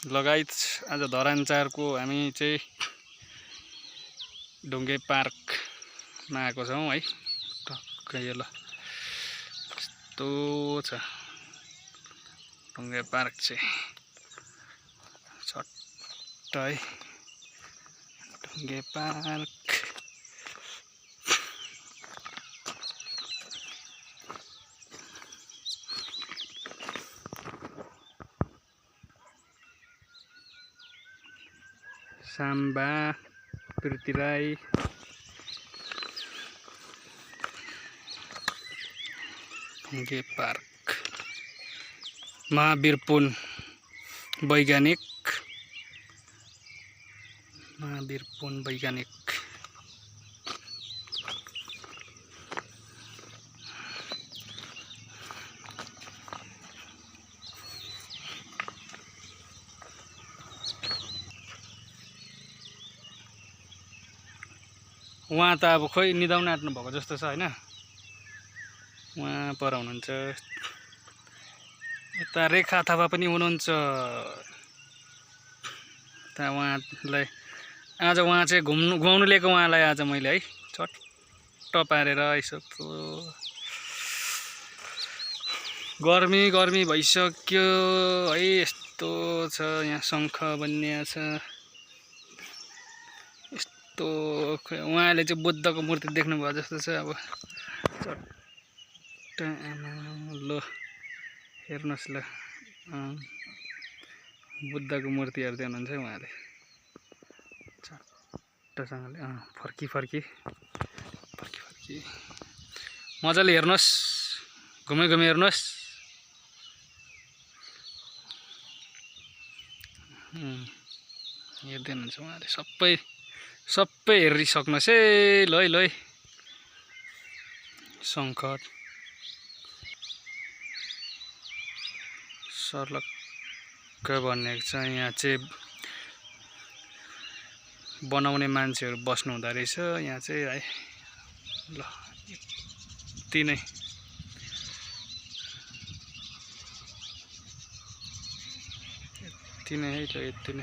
लगायत आज धरानचारको हामी चाहिँ ढुङ्गे पार्कमा आएको छौँ है। टक्कै ल कस्तो छ ढुङ्गे पार्क चाहिँ छट्ट है। ढुङ्गे पार्क साम्बा पृथ्वीराई ढुङ्गे पार्क महावीर पुन वैज्ञानिक उहाँ त अब खोइ निदाउन आँट्नु भएको जस्तो छ हैन। उहाँ पर हुनुहुन्छ, यता रेखा थापा पनि हुनुहुन्छ। उहाँलाई आज उहाँ चाहिँ घुमाउनु लिएको उहाँलाई आज मैले है छट्ट पारेर यसो गर्मी भइसक्यो है। यस्तो छ यहाँ शङ्ख बन्या छ यस्तो। उहाँले चाहिँ बुद्धको मूर्ति देख्नु भयो जस्तो छ। अब चट्ट ल हेर्नुहोस् ल बुद्धको मूर्ति हेर्दै हुनुहुन्छ उहाँले चट्टसँगले फर्की मजाले हेर्नुहोस्, घुमे हेर्नुहोस्। हेर्दै हुनुहुन्छ उहाँले सबै हेरिसक्नुहोस् है। ल है शङ्ख सर्लक्क भनेको छ। यहाँ चाहिँ बनाउने मान्छेहरू बस्नु हुँदो रहेछ यहाँ चाहिँ है। ल यति नै है। ल यति नै।